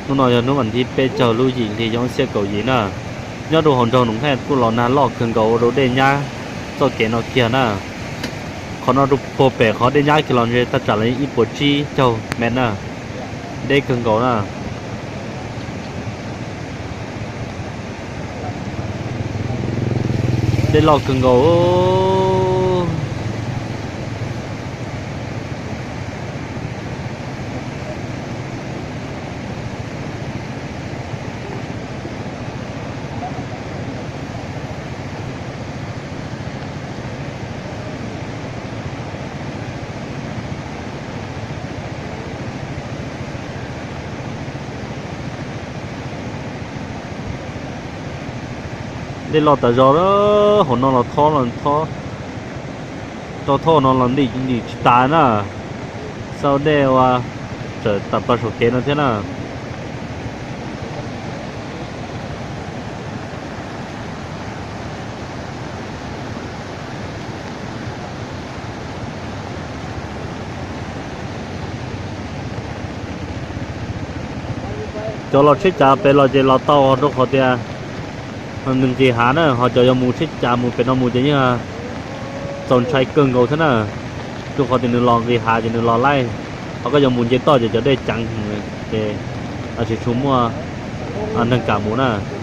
Hnub no yog hnub ວັນທີ ເປັດ ເຈົ້າ ລູກຍິງ ທີ່ ຍ້ອງ ເສຍ ເກົາ ເຢ ນະ. ຍອດ ດູ ຂອງ ເຈົ້າ ໜຸ່ມ ແພດ ກູ້ ລອວ ນາ ລອກ ເຄີງ ເກົ່າ ໂດ ເດ ຍາ ໂຊ ເກ ນອກ ເກຍ ນະ. ຂໍ ນອກ ດູ ໂພ ແປ ຂໍ ເດ ຍາ ເຄ ລອນ ເຈ ຕາ ຈາ ລະ ອີ ປົວ ຈີ ເຈົ້າ ແມນ ນະ. ເດ ເຄີງ ເກົ່າ ນະ. ໄດ້ລອກເຄິ່ງເຂົາ ໂອ້ ໄດ້ລອກຕາຈອເດີ ຫົວນອນລາວທໍລາວທໍ ເຈົ້າທໍນອນລາວນີ້ນີ້ຕາຍນະ ເຊົາແດ່ວ່າ ເຈີຕາປາໂຊເກນນະເທື່ອນະ. ເຈົ້າລາວເຊຈາໄປລາວເຈລາວເຕົ້າເຮົາທຸກເຂົາເຕຍ ໜຶ່ງເຈຫາເນີ ເຮົາເຈົ້າຍອມໝູເຊຈາໝູເປັນເອົາໝູຈະເຍອ ໂຈນໄຊເກິ່ງເຂົາຊະນະ ທຸກເຂົາເຕຍໜຶ່ງລອງເຈຫາຈະໜຶ່ງລອງໄລ່ ເຮົາກໍຍອມໝູເຈຕໍ່ຈະເຈົ້າໄດ້ຈັງເຕ ອາຊິຊຸມມົວ ອັນໜຶ່ງກາໝູນະ.